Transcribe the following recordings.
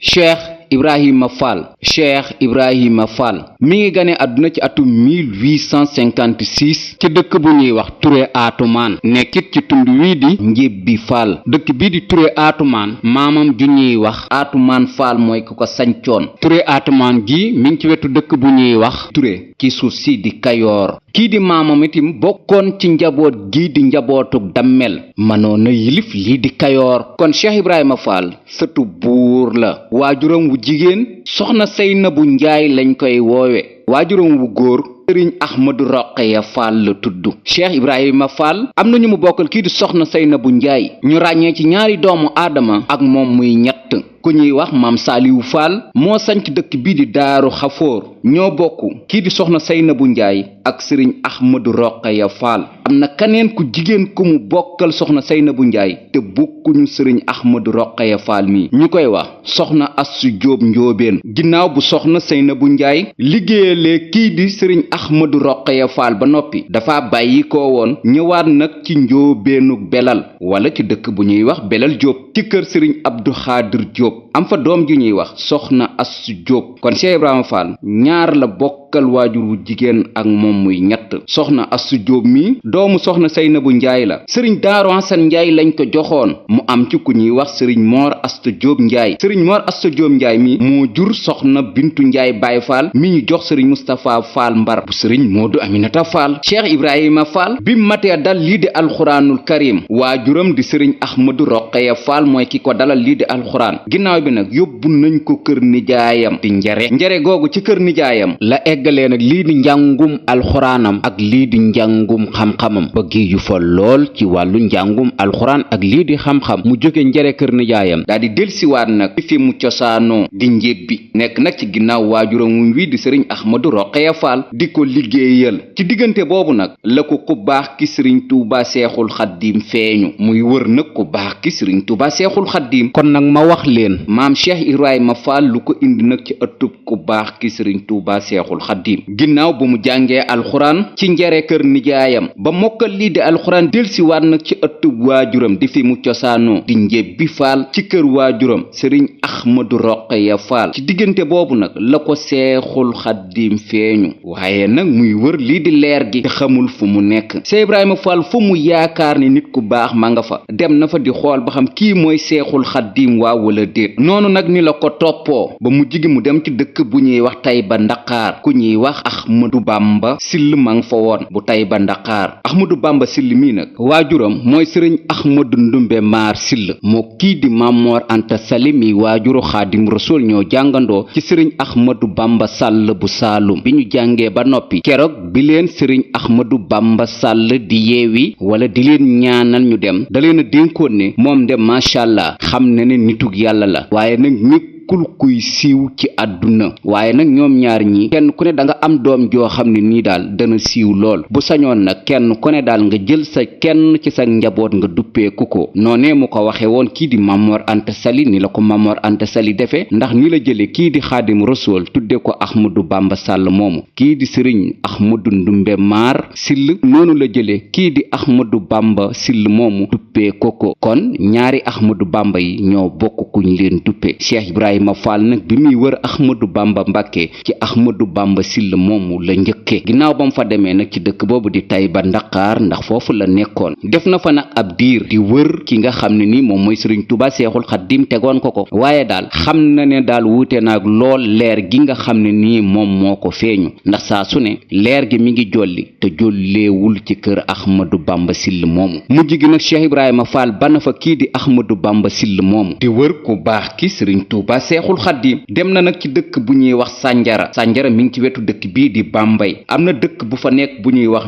Cheikh Ibrahima Fall mi ngi gane àdduna ci atum 1856 ci dëkk bu ñuy wax Touré Atoumane nekkit ci tund wii di Njébbi Fall. dëkk bii di Touré Atoumane maamam ju ñuy wax Atoumane Fall mooy ku ko sañcoon. Touré Atoumane gi mi ngi ci wetu dëkk bu ñuy wax Touré ci suuf si di Kayoor. kii di maamam itam bokkoon ci njaboot gii di njabootug Dammel mënoon na yilif lii di Kayoor. kon Cheikh Ibrahima Fall sëtu buur la. waajuram wu jigéen soxna Seynabu Njaay lañ koy woowe. waajuram wu góor sëriñ Ahmadu Roqaya Fall la tudd. Cheikh Ibrahima Fall am na ñu mu bokkal kii di soxna Seynabu Njaay ñu ràññee ci ñaari doomu aadama ak moom muy ñett. ku ñuy wax maam Saaliwu Fall moo sanc dëkk bii di Daaru Xafoor ñoo bokk kii di soxna Seynabu Njaay ak sëriñ Ahmadu Roqaya Fall. am na kaneen ku jigéen ku mu bokkal soxna Seynabu Njaay te bokkuñu sëriñ Ahmadu Roqaya Fall mi ñu koy wax soxna Assu Jóob Njoobeen. ginnaaw bu soxna Seynabu Njaay liggéeyalee kii di sëriñ Ahmadu Roqaya Fall ba noppi dafa bàyyi ko woon ñëwaat nag ci Njoobeenu Belal wala ci dëkk bu ñuy wax Belal Jóob ci kër sëriñ Abdu Xaadir Jóob am fa doom ju ñuy wax soxna Assu Jóob. kon Cheikh Ibrahima Fall ñaar la bokkal waajur wu jigéen ak moom muy ñett. soxna Assu Jóob mi doomu soxna Seynabu Njaay la. sëriñ Daaru Asan Njaay lañ ko joxoon mu am ci ku ñuy wax sëriñ Moor Asta Jóob Njaay. sëriñ Moor Asta Jóob Njaay mi moo jur soxna Bintu Njaay Baay Fall mi ñu jox sëriñ Mustapha Fall Mbar bu sëriñ Moodu Aminata Fall. Cheikh Ibrahima Fall bi matee dal lii di alxuraanul karim waajuram di sëriñ Ahmadu Roqaya Fall mooy ki ko dalal lii di alxuraan. ginnaaw bi nag yóbbu nañ ko kër nijaayam di njare googu ci kër nijaayam la eggalee nag lii di njàngum alxuraanam ak lii di njàngum xam-xamam ba géeju fa lool ci wàllu njàngum alxuraan ak lii di xam-xam mu jóge njare kër nijaayam daal di delsiwaat nag fi mu cosaanoo di Njébbi nekk nag ci ginnaaw waajuram wuñ wi di sëriñ Ahmadu Roqaya Fall di ko liggéeyal. ci diggante boobu nag la ko ku baax ki sëriñ Tuuba Seexul Xaddiim feeñu muy wër nag ku baax ki sëriñ Tuuba Seexul Xaddiim. kon nag ma wax leen maam Cheikh Ibrahima Fall lu ko indi nag ci ëttub ku baax ki sëriñ Tuuba Seexul Xaddiim. ginnaaw ba mu jàngee alxuraan ci njare kër nijaayam ba mokkal lii di alxuraan delsiwaat nag ci ëttub waajuram di fi mu cosaanoo di Njébbi Fall ci kër waajuram sëriñ Ahmadu Roqaya Fall. ci diggante boobu nag la ko Seexul Xaddiim feeñu waaye nag muy wër lii di leer gi te xamul fu mu nekk. Cheikh Ibrahima Fall fu mu yaakaar ni nit ku baax ma nga fa dem na fa di xool ba xam kii mooy Seexul Xaddiim waaw wala déet. noonu nag ni la ko toppoo ba mu jigi mu dem ci dëkk bu ñuy wax Tayba Ndakaar ku ñuy wax Ahmadu Bamba Sill ma nga fa woon bu Tayba Ndakaar. Ahmadu Bamba Sill mii nag waajuram mooy sëriñ Ahmadu Ndumbe Maar Sill moo kii di Mamor Anta Sali mi waajuru Xaadim Rasuul ñoo jàngandoo ci sëriñ Ahmadu Bamba Sàll bu Saalum. bi ñu jàngee ba noppi keroog bi leen sëriñ Ahmadu Bamba Sàll di yeewi wala di leen ñaanal ñu dem da leen a dénkoon ne moom de macha allah xam na ne nitug yàlla la waaye nag nekkul kuy siiw ci àdduna. waaye nag ñoom ñaar ñi kenn ku ne da nga am doom joo xam ne nii daal dana siiw lool bu sañoon nag kenn ku ne daal nga jël sa kenn ci sa njaboot nga duppeeku ko. noonee mu ko waxe woon kii di Mamor Anta Sali ni la ko Mamor Anta Sali defe ndax ni la jële kii di Xaadim Rasuul tudde ko Ahmadu Bamba Sàll moomu. kii di sëriñ Ahmadu Ndumbe Maar Sill noonu la jële kii di Ahmadu Bamba Sill moomu duppee ko kon ñaari Ahmadu Bamba yi ñoo bokk kuñ leen duppe. Cheikh Ibrahima Fall nag bi muy wër Ahmadu Bamba Mbàkke ci Ahmadu Bamba Sill moomu la njëkke. ginnaaw ba mu fa demee nag ci dëkk boobu di Tayba Ndakaar ndax foofu la nekkoon def na fa nag ab diir di wër ki nga xam ne ni moom mooy sëriñ Tuuba Seexul Xaddiim tegoon ko waaye daal xam na ne daal wuute naag lool leer gi nga xam ne nii moom moo ko feeñu ndax saa su ne leer gi mi ngi jolli te jolleewul ci kër Ahmadu Bamba Sill moomu. mujj gi nag Cheikh Ibrahima Fall bana fa kii di Ahmadu Bamba Sill moomu di wër ku baax ki sëriñ Tuuba Seexul Xaddiim. dem na nag ci dëkk bu ñuy wax Sànjara mi ngi ci wetu dëkk bii di Bambey. am na dëkk bu fa nekk bu ñuy wax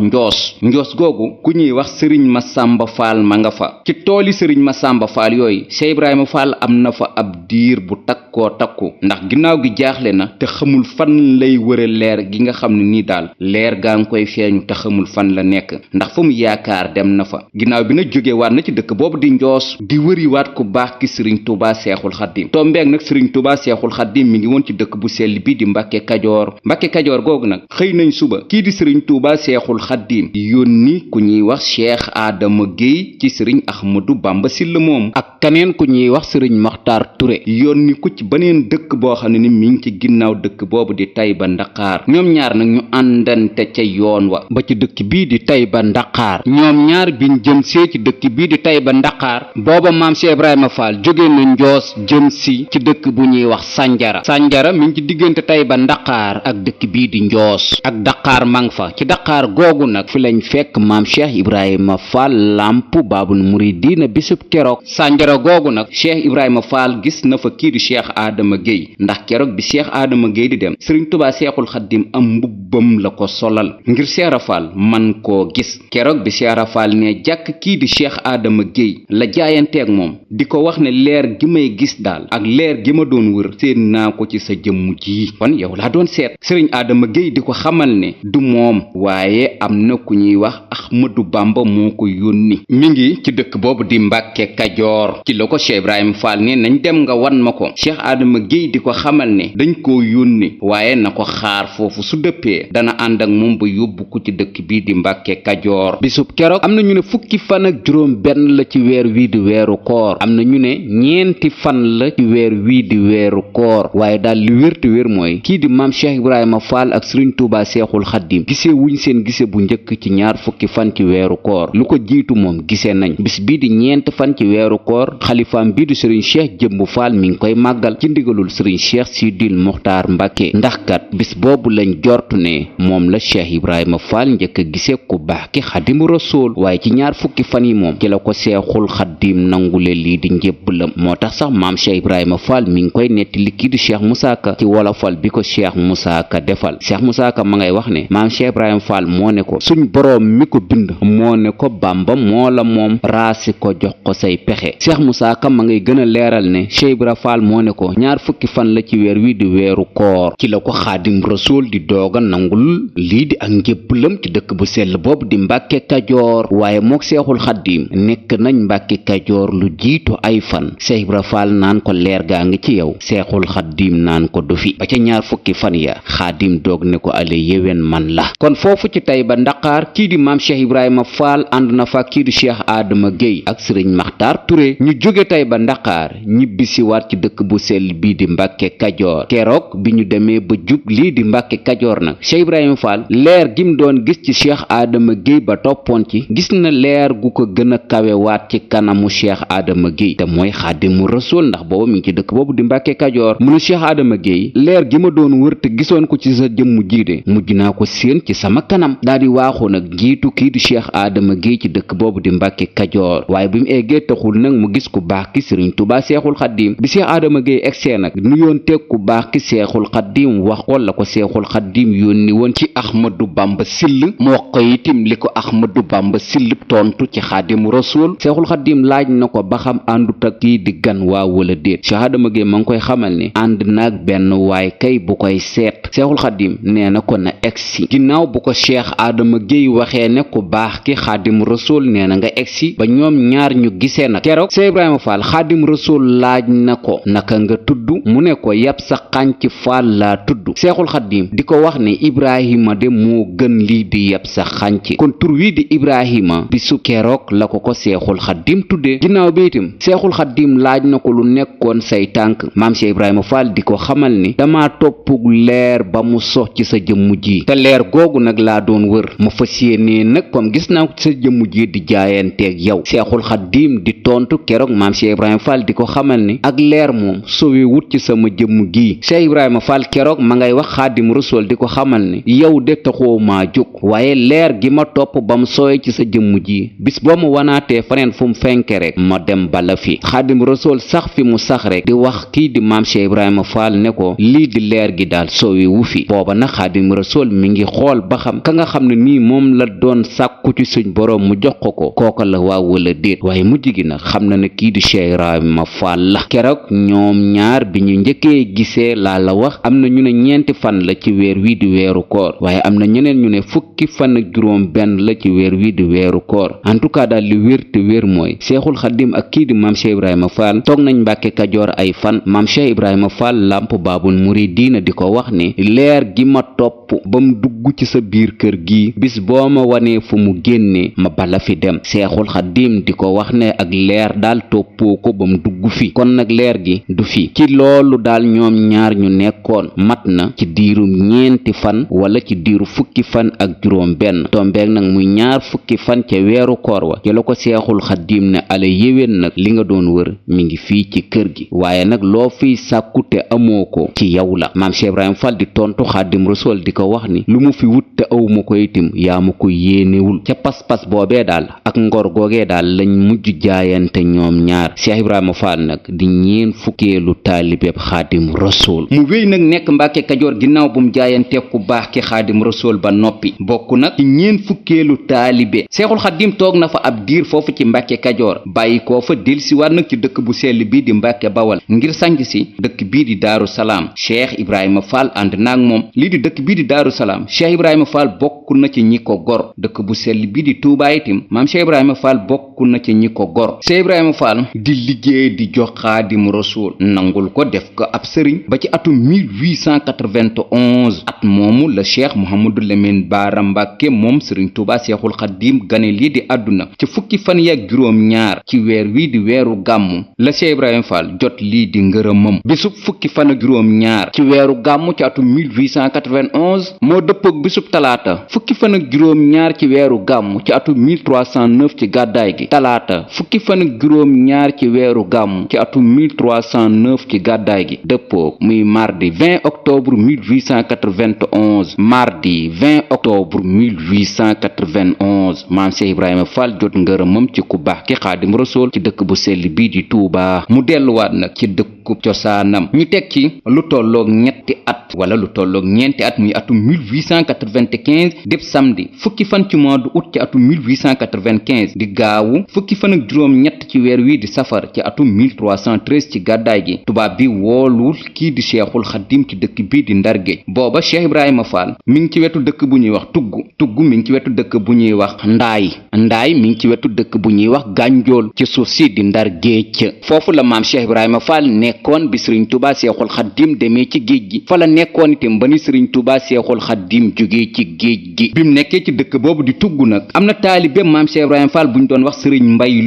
Njoos googu ku ñuy wax sëriñ Masamba Fall ma nga fa. ci tooli sëriñ Masamba Fall yooyu Cheikh Ibrahima Fall am na fa ab diir bu takkoo takku ndax ginnaaw gi jaaxle na te xamul fan lay wëre leer gi nga xam ne nii daal leer gaa ngi koy feeñu te xamul fan la nekk ndax fu mu yaakaar dem na fa. ginnaaw bi nag jóge waat na ci dëkk boobu di Njoos di wëriwaat ku baax ki sëriñ Tuuba Seexul Xaddiim tombeeg nag sëriñ sëriñ Tuubaa seexul xaddim mi ngi woon ci dëkk bu sell bi di Mbàkke Kajoor. Mbàkke Kajoor googu nag xëy nañ suba kii di sëriñ Tuubaa seexul xaddim yónni ku ñuy wax Cheikh Adama Guèye ci sëriñ Ahmadou Bamba Sylla moom ak keneen ku ñuy wax sëriñ Maxtaar Ture yónni ko ci beneen dëkk boo xam ne ni mi ngi ci ginnaaw dëkk boobu di Tayba Ndakaar. ñoom ñaar nag ñu àndante ca yoon wa ba ci dëkk bii di Tayba Ndakaar. ñoom ñaar biñ jëm see ci dëkk bii di Tayba Ndakaar booba maam Cheikh Ibrahima Fall jóge na Njoos jëm si ci dëkk bu ñuy wax Sanjara mi ngi ci diggante Tayba Ndakaar ak dëkk bii di Njoos ak Dakar mang fa. ci Dakar googu nag fi lañ fekk maam Cheikh Ibrahima Fall lamp baabul muridiina bisub keroog. Sanjara googu nag Cheikh Ibrahima Fall gis na fa kii di Cheikh Adama Guèye ndax keroog bi Cheikh Adama Guèye di dem sëriñ Tuubaa seexul xaddim am mbubbam la ko solal ngir Cheikh Fall man koo gis. keroog bi Cheikh Fall ne jàkk kii di Cheikh Adama Guèye la jaayanteeg moom di ko wax ne leer gi may gis daal ak leer gi ma doon wër seen naa ko ci sa jëmm ji kon yow laa doon seet. sëriñ Adama Guèye di ko xamal ne du moom waaye am na ku ñuy wax Ahmadou Bamba moo ko yónni mi ngi ci dëkk boobu di Mbàkke Kajoor. ci la ko Cheikh Ibrahima Fall ne nañ dem nga wan ma ko. Cheikh Adama Guèye di ko xamal ne dañ koo yónni waaye na ko xaar foofu su dëppee dana ànd ak moom ba yóbbu ko ci dëkk bii di Mbàkke Kajoor. bisub keroog am na ñu ne fukki fan ak juróom benn la ci weer wii di weeru koor am na ñu ne ñeenti fan la ci weer wii di weeru koor waaye daal li wér te wér mooy kii di maam Cheikh Ibrahima Fall ak Sëriñ Tuubaa seexul xaddim gisee wuñ seen gise bu njëkk ci ñaar fukki fan ci weeru koor lu ko jiitu moom gisee nañ bis bii di ñeent fan ci weeru koor xalifaam bii di Sëriñ Cheikh Jëmbu Fall mi ngi koy màggal ci ndigalul Sëriñ Cheikh Sidil Mokhtar Mbàkke ndax kat bis boobu lañ jortu ne moom la Cheikh Ibrahima Fall njëkk a gisee ku baax ki Xaadimu Rasuul waaye ci ñaar fukki fan yi moom ci la ko seexul xaddim nangule lii di njébbalam moo tax sax maam Cheikh Ibrahima Fall mi ngi koy nettali kii di Cheikh Moussa Ka ci wolofal bi ko Cheikh Moussa Ka defal. Cheikh Moussa Ka ma ngay wax ne maam Cheikh Ibrahima Fall moo ne ko suñ boroom mi ko bind moo ne ko Bàmba moo la moom raasi ko jox ko say pexe. Cheikh Moussa Ka ma ngay gën a leeral ne Cheikh Ibrahima Fall moo ne ko ñaar fukki fan la ci weer wi di weeru koor ci la ko Xaadim Rasuul di dooga nangul lii di ak njébbalam ci dëkk bu sell boobu di Mbàkke Kajoor waaye mook Seexul Xaddim nekk nañ Mbàkke Kajoor lu jiitu ay fan. Cheikh Ibrahima Fall naan ko leer gaa ngi ci yow Seexul Xaddim naan ko du fi ba ca ñaar fukki fan ya Xaadim doog ne ko ale yéwén man la. kon foofu ci Tayba Ndakaar kii di maam Cheikh Ibrahima Fall ànd na fa kii di Cheikh Adama Guèye ak Sëriñ Maxtaar Ture ñu jóge Tayba Ndakaar ñibbisi waat ci dëkk bu sell bii di Mbàkke Kajoor. keroog bi ñu demee ba jub lii di Mbàkke Kajoor nag Cheikh Ibrahima Fall leer gim doon gis ci Cheikh Adama Guèye ba toppoon ci gis na leer gu ko gën a kawe waat ci kanamu Cheikh Adama Guèye te mooy Xaadimu Rasuul ndax booba mi ngi ci dëkk boobu di Mbàkke Kajoor mu ne Cheikh Adama Guèye leer gi ma doon wër te gisoon ko ci sa jëmm jiide mujj naa ko séen ci sama kanam daal di waaxu nag jiitu kii di Cheikh Adama Guèye ci dëkk boobu di Mbàkke Kajoor waaye bi mu eggee taxul nag mu gis ku baax ki Sëriñ Tuubaa Seexul Xaddim bi Cheikh Adama Guèye egsee nag nuyoon teg ku baax ki Seexul Xaddim wax ko la ko Seexul Xaddim yónni woon ci Ahmadou Bamba Sylla mu wax ko itim li ko Ahmadou Bamba Sylla tontu ci Xaadimu Rasuul. Seexul Xaddim laaj na ko ba xam àndut ak kii di gan waa wala déet. Cheikh Adama Guèye ma ngi koy xamal ne ànd naag benn waay kay bu koy seet. Seexul Xaddim nee na ko na egsi ginnaaw bu ko Cheikh Adama Guèye waxee ne ku baax ki Xaadimu Rasuul nee na nga egsi ba ñoom ñaar ñu gisee nag keroog Cheikh Ibrahima Fall Xaadimu Rasuul laaj na ko naka nga tudd mu ne ko yab sa xànc Fall laa tudd. Seexul Xaddim di ko wax ne Ibrahima de moo gën lii di yab sa xànc kon tur wi di Ibrahima bisu keroog la ko Seexul Xaddim tuddee. ginnaaw bi itam Seexul Xaddim laaj na ko lu nekkoon say tànk maam Cheikh Ibrahima Fall di ko xamal ni dama toppug leer ba mu sox ci sa jëmm ji te leer googu nag laa doon wër ma fas yéenee nag comme gis naa ko ci sa jëmm ji di jaayanteeg yow. Seexul Xaddim di tontu keroog maam Cheikh Ibrahima Fall di ko xamal ni ak leer moom sowe wut ci sama jëmm gi. Cheikh Ibrahima Fall keroog ma ngay wax Xaadimu Rasuul di ko xamal ni yow de taxoo maa jóg waaye leer gi ma topp ba mu sooy ci sa jëmm ji bis boo ma wanaatee faneen fu mu fenke rek ma dem bala fi. Xaadimu Rasuul sax fi mu sax rek di wax kii di maam Cheikh Ibrahima Fall ne ko lii di leer gi daal soowe wu fi. booba nag Xaadimu Rasuul mi ngi xool ba xam ka nga xam ne nii moom la doon sàkku ci suñ boroom mu jox ko kooka la waaw wala déet waaye mujj gi nag xam na ne kii di Cheikh Ibrahima Fall la. keroog ñoom ñaar bi ñu njëkkee gisee laa la wax am na ñu ne ñeenti fan la ci weer wi di weeru koor waaye am na ñeneen ñu ne fukki fan ak juróom benn la ci weer wi di weeru koor en tout cas daal li wér te wér mooy Seexul Xaddim ak kii di maam Cheikh Ibrahima Fall toog nañ Mbàkke Kajoor ay fan fan maam Cheikh Ibrahima Fall lamp baabul muridiina di ko wax ne leer gi ma topp ba mu dugg ci sa biir kër gi bis boo ma wanee fu mu génne ma bala fi dem seexul xaddim di ko wax ne ak leer daal toppoo ko ba mu dugg fi kon nag leer gi du fi ci loolu daal ñoom ñaar ñu nekkoon mat na ci diirum ñeenti fan wala ci diiru fukki fan ak juróom benn tombeeg nag muy ñaar fukki fan ca weeru koor wa ci la ko seexul xaddim ne ala yéwén nag li nga doon wër mi ngi fii ci kër gi waaye nag loo fiy sàkku te amoo ko ci yow la maam Cheikh Ibrahima Fall di tontu xaadim rasul di ko wax ni lu mu fi wut te awma ko itam yaa ma ko yéenewul ca pas-pas boobee daal ak ngor googee daal lañ mujj jaayante ñoom ñaar Cheikh Ibrahima Fall nag di ñeen fukkeelu taalibeeb xaadim rasul mu wéy nag nekk Mbàkke Kajoor ginnaaw bu mu jaayante ku baax ki xaadim rasul ba noppi bokk nag ci ñeen fukkeelu taalibe seexul xaadim toog na fa ab diir foofu ci Mbàkke Kajoor bàyyi koo fa delsiwaat nag ci dëkk bu sell bii di Mbàkke Bawal ngir sanc si dëkk bii di Daaru Salaam Cheikh Ibrahima Fall ànd naag moom lii di dëkk bii di Daaru Salaam Cheikh Ibrahima Fall bokk na ci ñi ko gor dëkk bu sell bii di Tuubaa itam maam Cheikh Ibrahima Fall bokk na ci ñi ko gor Cheikh Ibrahima Fall di liggéey di jox xaadim rasul nangul ko def ko ab sëriñ ba ci atum 1891 at moomu la Cheikh Mouhamadou Lamine Bara Mbàkke moom sëriñ Tuubaa Seexul Xaadim gane lii di àdduna ci fukki fan yak juróom ñaar ci weer wii di weeru gàmmu la Cheikh Ibrahima Fall jot lii di ngërëmam bisub fukki fan ak juróom ñaar ci weeru gàmmu ci atum 1891 moo dëppook bisub talaata fukki fan ak juróom ñaar ci weeru gàmmu ci atum 1309 ci gàddaay gi talaata fukki fan ak juróom ñaar ci weeru gàmmu ci atum 1309 ci gàddaay gi dëppook muy mardi 20 octobre 1891 mardi 20 octobre 1891 maam Cheikh Ibrahima Fall jot ngërëmam ci ku baax ki xaadim rasul ci dëkk bu sell bii di Tuubaa mu delluwaat nag ci dëkku cosaanam ñu teg ci lu tolloog ñetti at wala lu tolloog ñeenti at muy atum 1895 dib samedi fukki fan ci mois d'août ci atum 1895 di gaawu fukki fan ak juróom ñett ci weer wi di safar ci atum 1313 ci gàddaay gi tubaab bi woolul kii di Cheikhul Xadim ci dëkk bii di Ndar Géej booba Cheikh Ibrahima Fall mi ngi ci wetu dëkk bu ñuy wax tugg mi ngi ci wetu dëkk bu ñuy wax ndaay mi ngi ci wetu dëkk bu ñuy wax gànjool ci suuf si di Ndar Géej foofu la maam Cheikh Ibrahima Fall nekkoon bi Sëriñ Tuubaa Seexul Xaddim demee ci géej gi fa la nekkoon itam ba ni Sëriñ Tuubaa Seexul Xaddim jógee ci géej gi bi mu nekkee ci dëkk boobu di tugg nag am na taalibe maam Cheikh Ibrahima Fall bu ñu doon wax Sëriñ Mbay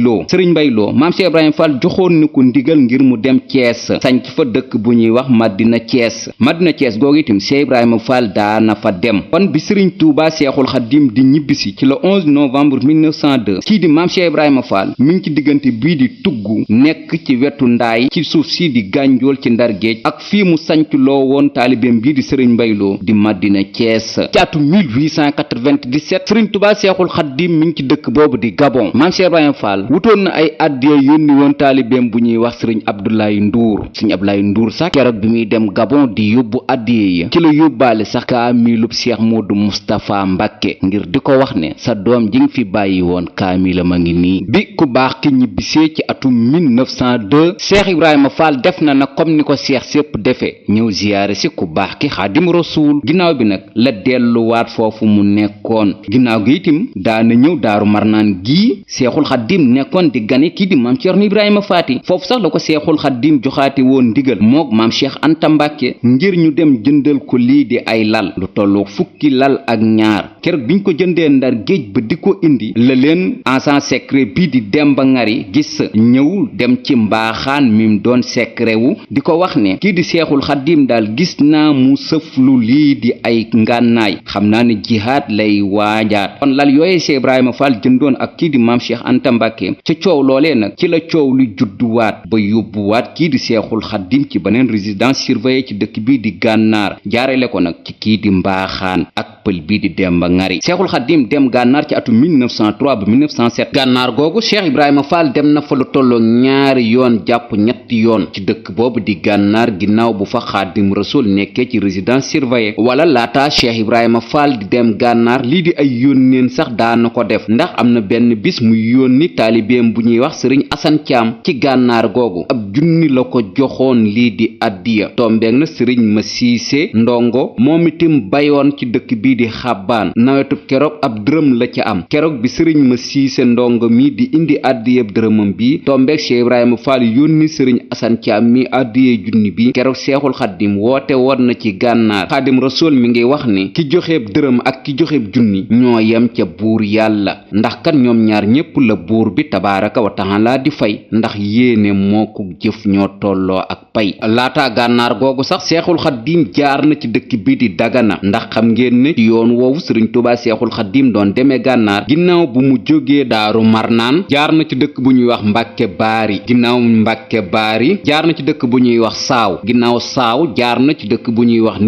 Lo maam Cheikh Ibrahima Fall joxoon na ko ndigal ngir mu dem Cees sanc fa dëkk bu ñuy wax Madina Cees googu itam Cheikh Ibrahima Fall daana fa dem kon bi Sëriñ Tuubaa Seexul Xaddim di ñibbisi ci le 11 novembre 1902 kii di maam Cheikh Ibrahima Fall mi ngi ci diggante bii di tugg nekk ci wetu ndaay ci suuf si di gànjool ci Ndar Géej ak fii mu sanc loo woon taalibeem bii di Sëriñ Mbay Lo di Madina Cees ci atu 1897 Sëriñ Tuubaa Seexul Xaddim mi ngi ci dëkk boobu di Gabon maam Cheikh Ibrahima Fall wutoon na ay addiya yónni woon taalibeem bu ñuy wax Sëriñ Abdoulaye Ndour sax keroog bi muy dem Gabon di yóbbu addiya ya ci la yóbbaale sax kaamilub Cheikh Modou Moustapha Mbàkke ngir di ko wax ne sa doom ji nga fi bàyyi woon kaamilam a ngi nii bi ku baax ki ñibbisee ci atum 1902 Cheikh Ibrahima Fall def na nag comme ni ko Cheikh sépp defee ñëw ziyaare si ku baax ki Xaadim Rasuul ginnaaw bi nag la delluwaat foofu mu nekkoon ginnaaw gi itam daana ñëw Daaru Marnaan gii Seexul Xaadim nekkoon di gane kii di maam Cerno Ibrahima Faati foofu sax la ko Seexul Xaadim joxaate woon ndigal mook maam Cheikh Anta Mbàkke ngir ñu dem jëndal ko lii di ay lal lu tollu fukki lal ak ñaar keroog biñ ko jëndee Ndar Géej ba di ko indi la leen agent secret bii di Demba Ngari gis ñëw dem ci mbaaxaan mim doon secret wu di ko wax ne kii di Seexul Xaadim daal gis naa mu sëflu lii di ay ngànnaay xam naa ne jihaad lay waajaat kon lal yooye Cheikh Ibrahima Fall jëndoon ak kii di maam Cheikh Anta Mbàkke ca coow loolee nag ci la coow lu judduwaat ba yóbbuwaat kii di Seexul Xaadim ci beneen résidence surveillée ci dëkk bii di Gànnaar jaarale ko nag ci kii di mbaaxaan ak pël bii di Demba Ngari Seexul Xaadim dem Gànnaar ci atum 1903 ba 1907 Gànnaar googu Cheikh Ibrahima Fall dem na fa lu tolloo ñaari yoon jàpp ñetti yoon ci dëkk boobu di Gànnaar ginnaaw bu fa Xaadim Rasul nekkee ci résidence surveillée wala laata Cheikh Ibrahima Fall di dem Gànnaar lii di ay yónneen sax daana ko def ndax am na benn bis mu yónni taalibeem bu ñuy wax Sëriñ Asan Caam ci Gànnaar googu ab junni la ko joxoon lii di addiya tombeeg na Sëriñ Ma Siise Ndongo moom itam bayoon ci dëkk bii di Xabbaan nawetu keroog ab dërëm la ca am. keroog bi sëriñ ma siise ndongo mi di indi àddiyeb dërëmam bi tombeek Cheikh Ibrahima Fall yónni sëriñ Asan Caam mi àddiyee junni bi keroog seexul xaddim woote woon na ci gànnaar. xaadim rasool mi ngi wax ni ki joxeeb dërëm ak ki joxeeb junni ñoo yem ca buur yàlla, ndax kat ñoom ñaar ñépp la buur bi tabaaraka wa taala di fay, ndax yéene moo ko jëf ñoo tolloo ak pay. laata gànnaar googu sax seexul xaddim jaar na ci dëkk bi di dagana, ndax xam ngeen ne ci yoon woowu sëriñ Tuubaa seexul xaddim doon demee gànnaar. ginnaaw bu mu jógee daaru marnaan jaar na ci dëkk bu ñuy wax mbàkke baari, ginnaaw mbàkke baari jaar na ci dëkk bu ñuy wax saaw, ginnaaw saaw jaar na ci dëkk bu ñuy wax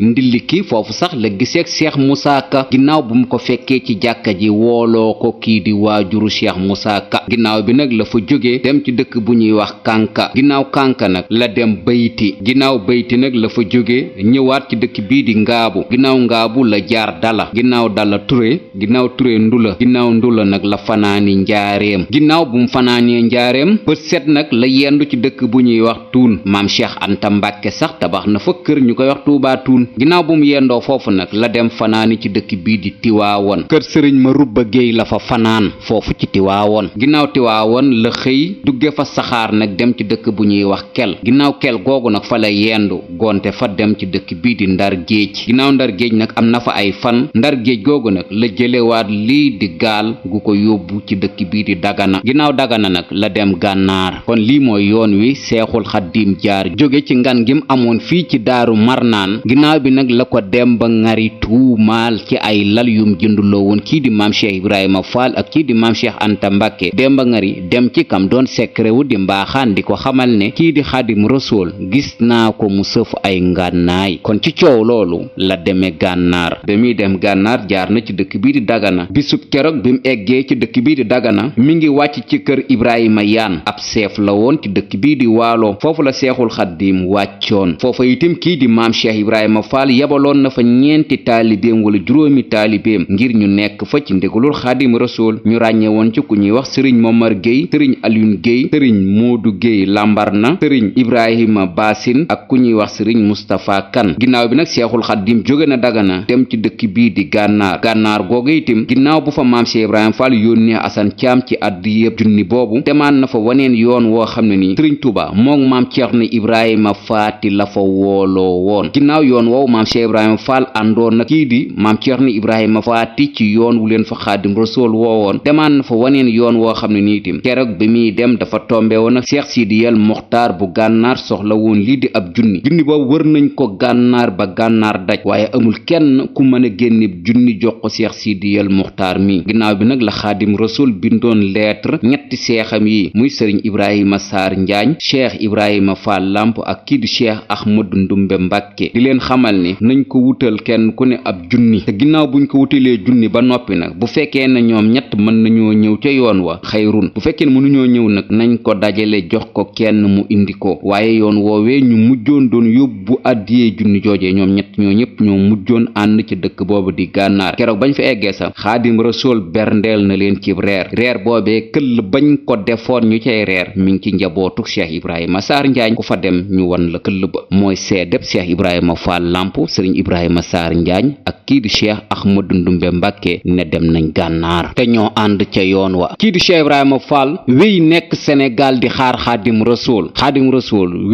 ndiliki foofu sax la giseeg Cheikh Moussa Ka, ginnaaw bu mu ko fekkee ci jàkka ji wooloo ko kii di waajuru Cheikh Moussa Ka. ginnaaw bi nag la fa jóge dem ci dëkk bu ñuy wax kànka, ginnaaw kànka nag la dem bayti, ginnaaw bayti nag la fa jóge ñëwaat ci dëkk bii di ngaabu, ginnaaw ngaabu la jaar dala, ginnaaw dala ture, ginnaaw ture ndula, ginnaaw ndula nag la fanaani njaareem. ginnaaw bu mu fanaanee njaareem bët set nag la yendu ci dëkk bu ñuy wax tuun. maam Cheikh Anta Mbàkke sax tabax na fa kër ñu koy wax Tuubaa tuun. ginnaaw bu mu yendoo foofu nag la dem fanaani ci dëkk bii di tiwaawoon, kër sëriñ ma rubba géey la fa fanaan foofu ci tiwaawoon. ginnaaw tiwaawoon la xëy dugge fa saxaar nag dem ci dëkk bu ñuy wax kel, ginnaaw kel googu nag fa la yendu gonte fa dem ci dëkk bii di ndar géej. ginnaaw ndar géej nag am na fa ay fan. ndar géej googu nag la jëlewaat lii di gaal gu ko yóbbu ci dëkk bii di dagana, ginnaaw dagana nag la dem gànnaar. kon lii mooy yoon wi seexul xaddim jaar jóge ci ngan gim amoon fii ci daaru marnaan. ginnaaw bi nag la ko dem ba ngari tuumaal ci ay lal yum jënduloo woon kii di maam Cheikh Ibrahima Fall ak kii di maam Cheikh Anta Mbàkke. Demba Ngari dem ci kam doon sekrewu di mbaaxaan di ko xamal ne kii di xaadim rasool gis naa ko mu sëf ay ngànnaay. kon ci coow loolu la demee gànnaar. ba muy dem gànnaar jaar na ci dëkk bii di dagana. bisub keroog bi mu eggee ci dëkk bii di dagana mi ngi wàcc ci kër Ibrahima Yaan, ab seef la woon ci dëkk bii di waalo. foofu la seexul xaddim wàccoon. foofa itam kii di maam Cheikh Ibrahima Fall yebaloon na fa ñeenti taalibeem wala juróomi taalibeem ngir ñu nekk fa ci ndigalul xaadim rasool. ñu ràññe woon ci ku ñuy wax sëriñ Momar Gueye, sëriñ Alioune Gueye, sëriñ Modou Gueye Lambarna, sëriñ Ibrahima Basin ak ku ñuy wax sëriñ Moustapha Kan. ginnaaw bi nag seexul xaddim jóge na dagana dem ci dëkk bii di gànnaar. gànnaar googu itam ginnaaw bu fa maam Cheikh Ibrahima Fall yónnee Asan Caam ci addi yëpp junni boobu demaan na fa waneen yoon woo xam ne nii sëriñ Tuuba moom maam Ceerno Ibrahima Faati la fa wooloo woon. ginnaaw yoon woowu maam Cheikh Ibrahima Fall àndoon na kii di maam Ceerno Ibrahima Faati ci yoon wu leen fa xaadim rasool woowoon demaan na fa waneen yoon woo xam ne nii itam keroog bi muy dem dafa tombe woon ak Cheikh Sidiyal Muxtaar bu gànnaar soxla woon lii di ab junni boobu wër nañ ko gànnaar ba gànnaar daj waaye amul kenn ku mën a génne junni jox ko Cheikh Sidiyal Muxtaar mi. ginnaaw bi nag la xaadim rasool bindoon lettre ñetti seexam yi muy sëriñ Ibrahima Saar Njaañ, Cheikh Ibrahima Fall Lamp ak kii di Cheikh Ahmadu Ndumbe Mbàkke di leen xamal ne nañ ko wutal kenn ku ne ab junni. te ginnaaw buñ ko wutalee junni ba noppi nag bu fekkee ne ñoom ñett mën nañoo ñëw ca yoon wa xayrun, bu fekkee ne mënuñoo ñëw nag nañ ko dajale jox ko kenn mu indi ko. waaye yoon woowee ñu mujjoon doon yóbbu addiyee junni joojee ñoom ñett ñoo ñëpp ñoo mujjoon ànd ci dëkk boobu di gànnaar. keroog bañ fa eggee sax xaadim rasool berndeel na leen ci reer boobee këll bañ ko defoon ñu cay reer mi ngi ci njabootu Cheikh Ibrahima Saar Njaañ. ku fa dem ñu wan la këll ba mooy seedeb Cheikh Ibrahima Fall Lamp, sëriñ Ibrahima Saar Njaañ ak kii di Cheikh Ahmadu Ndumbe Mbàkke ne dem nañ gànnaar te ñoo ànd ca yoon wa. kii di Cheikh Ibrahima Fall wéy nekk Sénégal di xaar xaadim rasool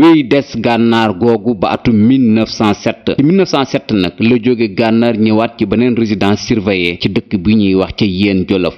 wéy des gànnaar googu ba atum 1907. ci 1907 nag la jóge gànnaar ñëwaat ci beneen résidence surveillée ci dëkk bi ñuy wax ca yéen jolof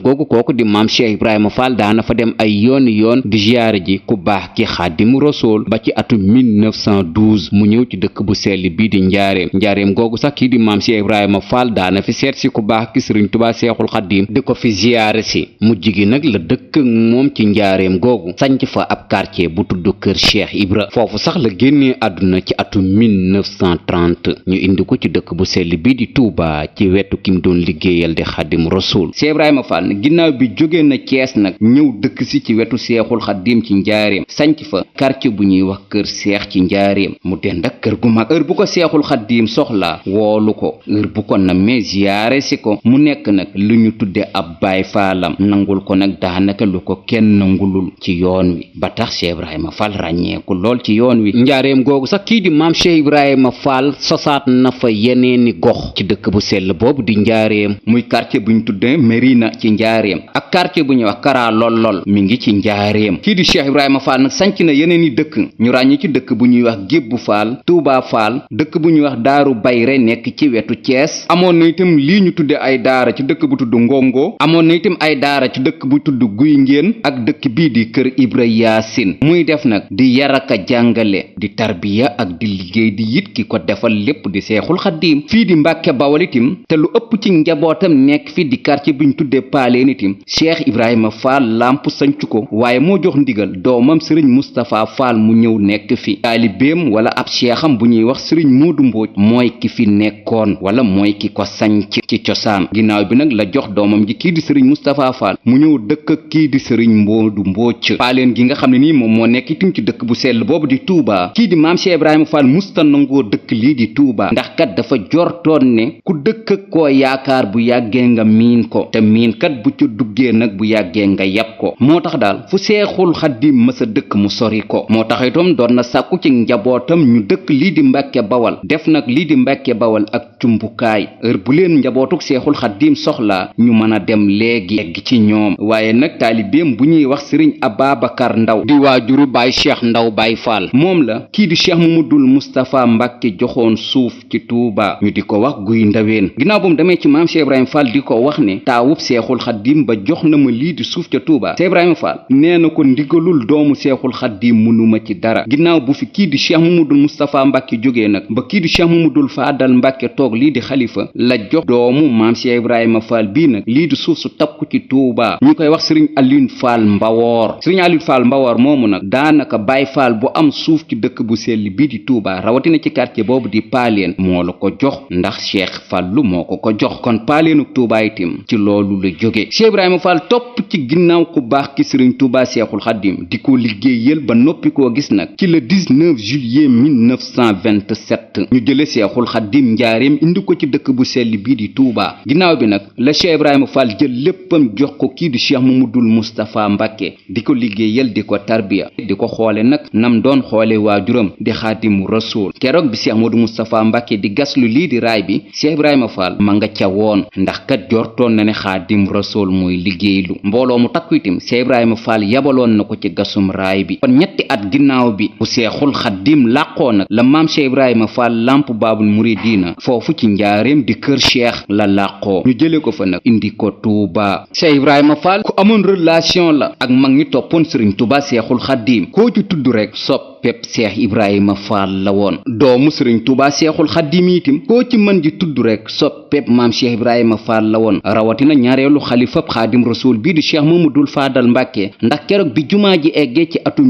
googu kooku di maam Cheikh Ibrahima Fall daana fa dem ay yoon di ziyaare ji ku baax ki xaadim rasool ba ci atum 1912 mu ñëw ci dëkk bu sell bii di njaareem googu sax kii di maam Cheikh Ibrahima Fall daana fi seet si ku baax ki sëriñ Tuubaa Seexul Xaddim di ko fi ziyaare si. mujj gi nag la dëkk moom ci njaareem googu sanc fa ab quartier bu tudd kër Cheikh Ibra. foofu sax la génnee àdduna ci atum 1930 ñu indi ko ci dëkk bu sell bii di Touba ci wetu kim doon liggéeyal di xaadim rasool. Cheikh Ibrahima Fall ginnaaw bi jóge na Cees nag ñëw dëkk si ci wetu Seexul Xaddim ci njaareem sanc fa quartier bu ñuy wax kër Seex ci njaareem mu dend ak kër gu mag. heure bu ko Seexul Xaddim soxla woolu ko, heure bu ko nammee ziyaare si ko mu nekk nag lu ñu tudde ab baay faalam, nangul ko nag daanaka lu ko kenn nangulul ci yoon wi ba tax Cheikh Ibrahima Fall ràññeeku lool ci yoon wi. njaareem googu sax kii di maam Cheikh Ibrahima Fall sosaat na fa yeneeni gox ci dëkk dëkk bu sell boobu di njaareem muy quartier bu ñu tuddee Mérina ci njaareem ak quartier bu ñuy wax Kara Lollol mi ngi ci njaareem. kii di Cheikh Ibrahima Fall nag sanc na yeneen i dëkk ñu ràññi ci dëkk bu ñuy wax Gébbu Fall, Touba Fall, dëkk bu ñuy wax Daaru Bayre nekk ci wetu Thiès. amoon na itam lii ñu tudde ay daara ci dëkk bu tudd Ngongo, amoon na itam ay daara ci dëkk bu tudd Guy Ngéen ak dëkk bii di kër Ibra Yaasin. muy def nag di yaraka jàngale di tarbiya ak di liggéey di yit ki ko defal lépp di Seexul Xaddiim. fii di Mbàkke Bawol itam te lu ëpp ci njabootam nekk fi di quartier bi ñu tuddee Paaleen itam Cheikh Ibrahima Fall Lamp sanc ko waaye moo jox ndigal doomam sëriñ Moustapha Fall mu ñëw nekk fi. taalibeem wala ab seexam bu ñuy wax sëriñ Moodu Mbóoj mooy ki fi nekkoon wala mooy ki ko sanc ci cosaan. ginnaaw bi nag la jox doomam ji kii di sëriñ Moustapha Fall mu ñëw dëkk ak kii di sëriñ Moodu Mbóoj. Paaleen gi nga xam ne nii moom moo nekk itam ci dëkk bu sell boobu di Touba kii di maam Cheikh Ibrahima Fall musta nangoo dëkk lii di Touba ndax kat dafa jortoon ne ku dëkk ak koo yaakaar bu yàggee nga miin ko te miin kat bu ca duggee nag bu yàggee nga yab ko moo tax daal fu Seexul Xaddiim mësa dëkk mu sori ko. moo tax itam doon na sàkku ci njabootam ñu dëkk lii di Mbàkke Bawal def nag lii di Mbàkke Bawal ak cumbukaay heure bu leen njabootuk Seexul Xaddiim soxlaa ñu mën a dem léegi egg ci ñoom. waaye nag taalibeem bu ñuy wax sëriñ Ababacar Ndaw di waajuru Baay Cheikh Ndaw Baay Fall moom la kii di Cheikh Mamadul Moustapha Mbàkke joxoon suuf ci Touba ñu di ko wax Guy Ndaween. ginnaaw bu mu demee ci maam Cheikh Ibrahima Fall di ko wax ne taawub Seexul Xaddiim ba jox na ma lii di suuf ca Touba. Cheikh Ibrahima Fall nee na ko ndigalul doomu Seexul Xaddiim mënuma ci dara. ginnaaw bu fi kii di Cheikh Mamadul Moustapha Mbàkke jógee nag ba kii di Cheikh Mamadul Faadal Mbàkke toog lii di xalifa la jox doomu maam Cheikh Ibrahima Fall bii nag lii di suuf su takku ci Touba ñu koy wax sëriñ Alioune Fall Mbawoor. sëriñ Alioune Fall Mbawoor moomu nag daanaka Baay Fall bu am suuf ci dëkk bu sell bii di Touba rawatina ci quartier boobu di Paaleen moo la ko jox ndax Cheikh Fallu moo ko jox kon Paaleenu Touba itam ci loolu la jóge. Cheikh Ibrahima Fall topp ci ginnaaw ku baax ki sëriñ Touba Seexul Xaddiim di ko liggéeyal ba noppi koo gis nag ci le 19 juillet 1927 ñu jële Seexul Xaddiim njaareem indi ko ci dëkk bu sell bii di Touba. ginnaaw bi nag la Cheikh Ibrahima Fall jël léppam jox ko kii di Cheikh Mamadul Moustapha Mbàkke di ko liggéeyal di ko tarbiya di ko xoole nag nam doon xoole waajuram di Xaadimu Rasuul. keroog bi Cheikh Mamadou Moustapha Mbàkke di gaslu lii di raay bi Cheikh Ibrahima Fall ma nga ca woon ndax kat jortoon na ne Xaadimu Rasuul mooy liggéeylu mbooloo mu takku itam Cheikh Ibrahima Fall yabaloon na ko ci gasum raay bi. kon ñetti at ginnaaw bi bu Seexul Xaddiim làqoo nag la maam Cheikh Ibrahima Fall Lamp Baabul Muridiina foofu ci njaareem di kër Cheikh la làqoo ñu jële ko fa nag indi ko Touba. Cheikh Ibrahima Fall ku amoon relation la ak mag ñi toppoon Sëriñ Touba Seexul Xaddiim koo ci tudd rek pep Cheikh Ibrahima Fall la woon. doomu sëriñ Touba Seexul Xaddiim itam koo ci mën di tudd rek soppeb maam Cheikh Ibrahima Fall la woon rawatina ñaareelu xalifab Xaadim Rasuul bii di Cheikh Mamadul Faadal Mbàkke ndax keroog bi jumaa ji eggee ci atum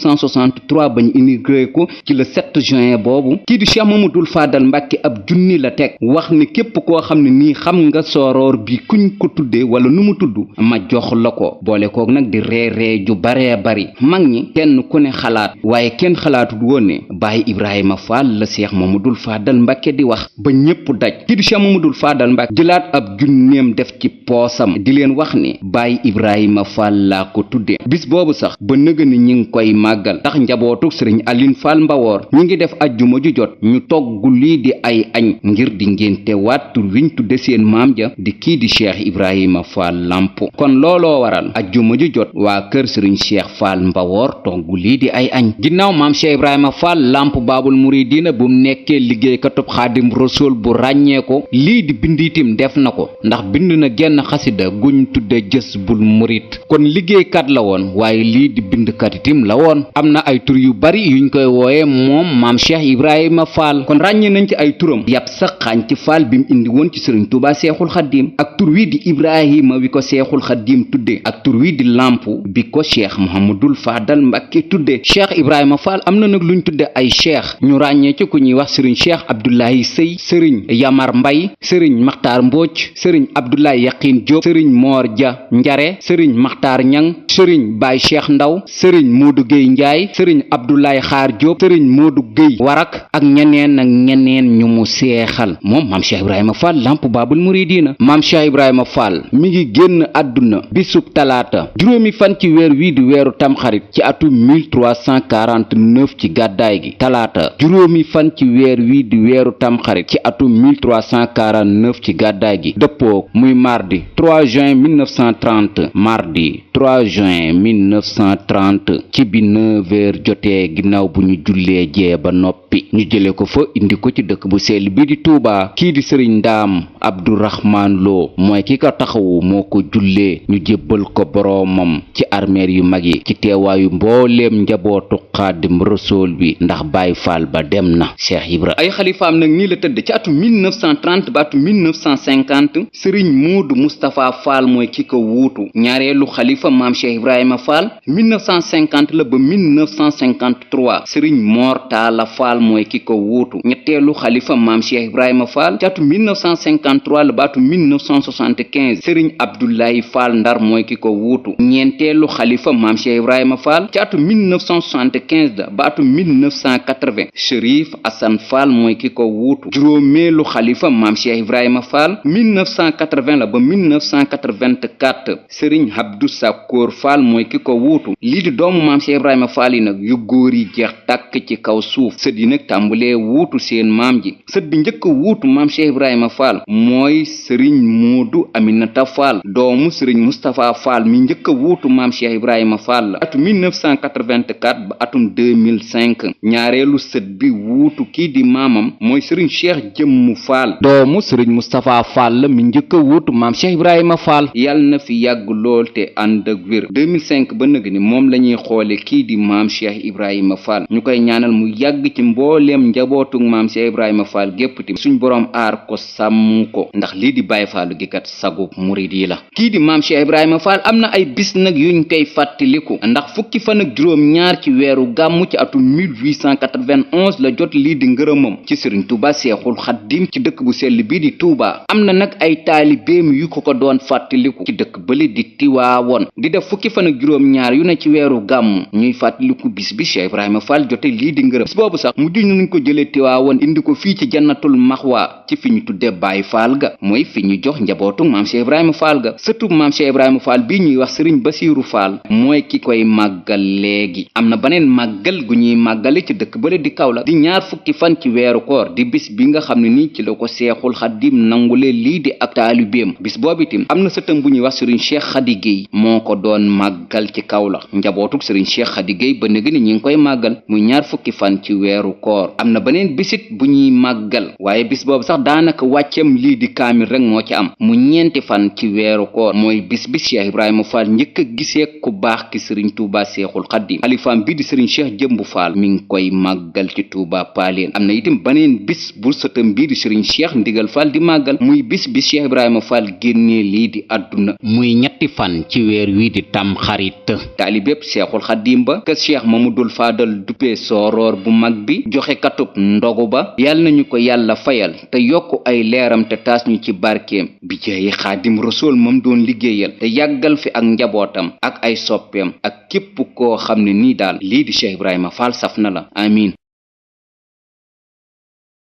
1963 bañ inauguré ko ci le 7 juin boobu kii di Cheikh Mamadul Faadal Mbàkke ab junni la teg wax ni képp koo xam ne nii xam nga sooroor bi kuñ ko tuddee wala nu mu tudd ma jox la ko boole koog nag di ree ju baree bari mag ñi kenn ku ne xalaat waaye kenn xalaatut woon ne Baay Ibrahima Fall la Cheikh Mamadul Faadal Mbàkke di wax ba ñépp daj kii di Cheikh Mamadul Faadal Mbàkke jëlaat ab junneem def ci poosam di leen wax ni Baay Ibrahima Fall laa ko tudde bis boobu sax ba nëga ni ñi ngi koy màggal tax njabootu sëriñ Alioune Fall Mbawoor ñi ngi def ajjuma ju jot ñu togg lii di ay añ ngir di ngénte waat tur wiñ tudde seen maam ja di kii di Cheikh Ibrahima Fall Lamp kon looloo waral ajjuma ju jot waa kër sëriñ Cheikh Fall Mbawoor togg lii di ay añ ginnaaw maam Cheikh Ibrahima Fall Lamp Baabul Muridiina bu mu nekkee liggéeykatub Xaadim Rasuul bu ràññee ko lii di bind itam def na ko ndax bind na genn xasida guñ tudde Jazbul Murid kon liggéeykat la woon waaye lii di bindkat itam la woon am na ay tur yu bari yuñ koy wooye moom maam Cheikh Ibrahima Fall kon ràññee nañ ci ay turam yàpp sa xànc Fall bi mu indi woon ci sëriñ Tuubaa Seexul Xaddiim ak tur wi di Ibrahima wi ko Seexul Xaddiim tudde ak tur wi di Lamp bi ko Cheikh Mouhamadul Fadal Mbàkke tudde Cheikh Ibrahima Fall am na nag luñ tudde ay cheikh ñu ràññee ci ku ñuy wax sëriñ Cheikh Abdoulaye Sey sëriñ Yamar Mbay sëriñ Maxtaar Mbóoj sëriñ Abdoulaye Yaqin Diop sëriñ Moor Ja Njare sëriñ Maxtaar Ñang sëriñ Baay Cheikh Ndaw sëriñ Moodu Géey Njaay sëriñ Abdoulaye Xaar Diop sëriñ Moodu Géey Warak ak ñeneen ak ñeneen ñu mu seexal moom maam Cheikh Ibrahima Fall Lamp Baabul Muridiina maam Cheikh Ibrahima Fall mi ngi génn àdduna bisub talaata juróomi fan ci weer wii di weeru tamxarit ci atum 1340 1339 ci gàddaay gi talaata juróomi fan ci weer wi di weeru tamxarit ci atum 1349 ci gàddaay gi dëppoo muy mardi 3 juin 1930 mardi 3 juin 1930 ci bi 9h jotee ginnaaw bu ñu jullee jee ba noppi ñu jële ko fa indi ko ci dëkk bu sell bi di Touba kii di sëriñ Ndaam Abdourahman Lo mooy ki ko taxawu moo ko jullee ñu jébbal ko boroomam ci armeer yu mag yi ci teewaayu mbooleem njabootu Xaadim Rasuul bi ndax Baay Faal ba dem na. Cheikh Ibra ay xalifaam nag nii la tëdd ci atum 1930 ba atum 1950 sëriñ Moodu Moustapha Fall mooy ki ko wuutu ñaareelu xalifa maam Cheikh Ibrahima Fall 1950 la ba 1953 sëriñ Mor Talla Fall mooy ki ko wuutu ñetteelu xalifa maam Cheikh Ibrahima Fall ci atum 1953 la ba atum 1975 sëriñ Abdoulaye Fall Ndar mooy ki ko wuutu ñeenteelu xalifa maam Cheikh Ibrahima Fall ci atum 1975 la ba atum 1980 Chérif Assane Fall mooy ki ko wuutu juróomeelu xalifa maam Cheikh Ibrahima Fall 1980 la ba 1984 sëriñ Abdou Sakkoor Fall mooy ki ko wuutu lii di doomu maam Cheikh Ibrahima Fall yi nag yu góor yi jeex tàkk ci kaw suuf sët yi nag tàmbulee wuutu seen maam ji sët bi njëkk a wuutu maam Cheikh Ibrahima Fall mooy sëriñ Moodu Aminata Fall doomu sëriñ Moustapha Fall mi njëkk a wuutu maam Cheikh Ibrahima Fall la atum 1984 ba atum 2005 ñaareelu sët bi wuutu kii di maamam mooy sëriñ Cheikh Jëmmu Fall doomu sëriñ Moustapha Fall la mi njëkk a wuutu maam Cheikh Ibrahima Fall yàlla na fi yàgg lool te ànd ak wér 2005 ba nëg ni moom la ñuy xoole kii di maam Cheikh Ibrahima Fall ñu koy ñaanal mu yàgg ci mbooleem njabootug maam Cheikh Ibrahima Fall gépp ti suñ boroom aar ko sàmm ko ndax lii di Baay Fallu gi kat sagu murid yi la kii di maam Cheikh Ibrahima Fall am na ay bis nag yuñ koy fàttaliku ndax fukki fan ak juróom ñaar ci weeru gàmmu ci atum 1891 la jot lii di ngërëmam ci Sëriñ Tuuba Seexul Xaddim ci dëkk bu sell bii di Tuuba am na nag ay taalibeem yu ko doon fàttaliku ci dëkk bële di Tiwaawoon di def fukki fan ak juróom ñaar yu ne ci weeru gàmmu ñuy fàttaliku bis bi Cheikh Ibrahima Fall jote lii di ngërëm bis boobu sax mujj nañ ko jëlee Tiwaawoon indi ko fii ci Jannatul Maxwa ci fi ñu tudde Baay Faal ga mooy fi ñu jox njabootu maam Cheikh Ibrahima Fall ga sëtub maam Cheikh Ibrahima Fall bii ñuy wax Sëriñ Basiiru Fall mooy ki koy màggal léegi am na beneen màggal gu ñuy màggale ci dëkk bële di Kaolack di ñaar fukki fan ci weeru koor di bis bi nga xam ne nii ci la ko Seexul Xaddim nangule lii di ak taalibeem bis boobu itam am na sëtam bu ñuy wax Sëriñ Cheikh Khady Guèye moo ko doon màggal ci Kaolack njabootuk Sëriñ Cheikh Khady Guèye ba léegi ni ñi ngi koy màggal muy ñaar fukki fan ci weeru koor am na beneen bisit bu ñuy màggal waaye bis boobu sax daanaka wàccem lii di kaamil rek moo ci am mu ñeenti fan ci weeru koor mooy bis bi Cheikh Ibrahima Fall njëkk a gisee ku baax ki Sëriñ Tuuba Seexul Xaddim xalifaam bi di Sëriñ Cheikh Jëmbu Fall mi ngi koy màggal ci Tuuba Paaleen am na itam beneen bis bu sëtam bii di Sëriñ Cheikh Ndigal Fall di màggal muy bis bi Cheikh Ibrahima Fall génnee lii di àdduna muy ñetti fan ci weer wi di Tamxarit taalibépp Seexul Xaddim ba kër Cheikh Mamadul Faadal duppee sooroor bu mag bi joxe katub ndogu ba yàlla nañu ko yàlla fayal te yokk ay leeram te taas ñu ci barkeem bi jeeyi Xaadim Rasuul moom doon liggéeyal te yàggal fi ak njabootam ak ay soppeem ak képp koo xam ne nii daal lii di Cheikh Ibrahima Fall saf na la amiin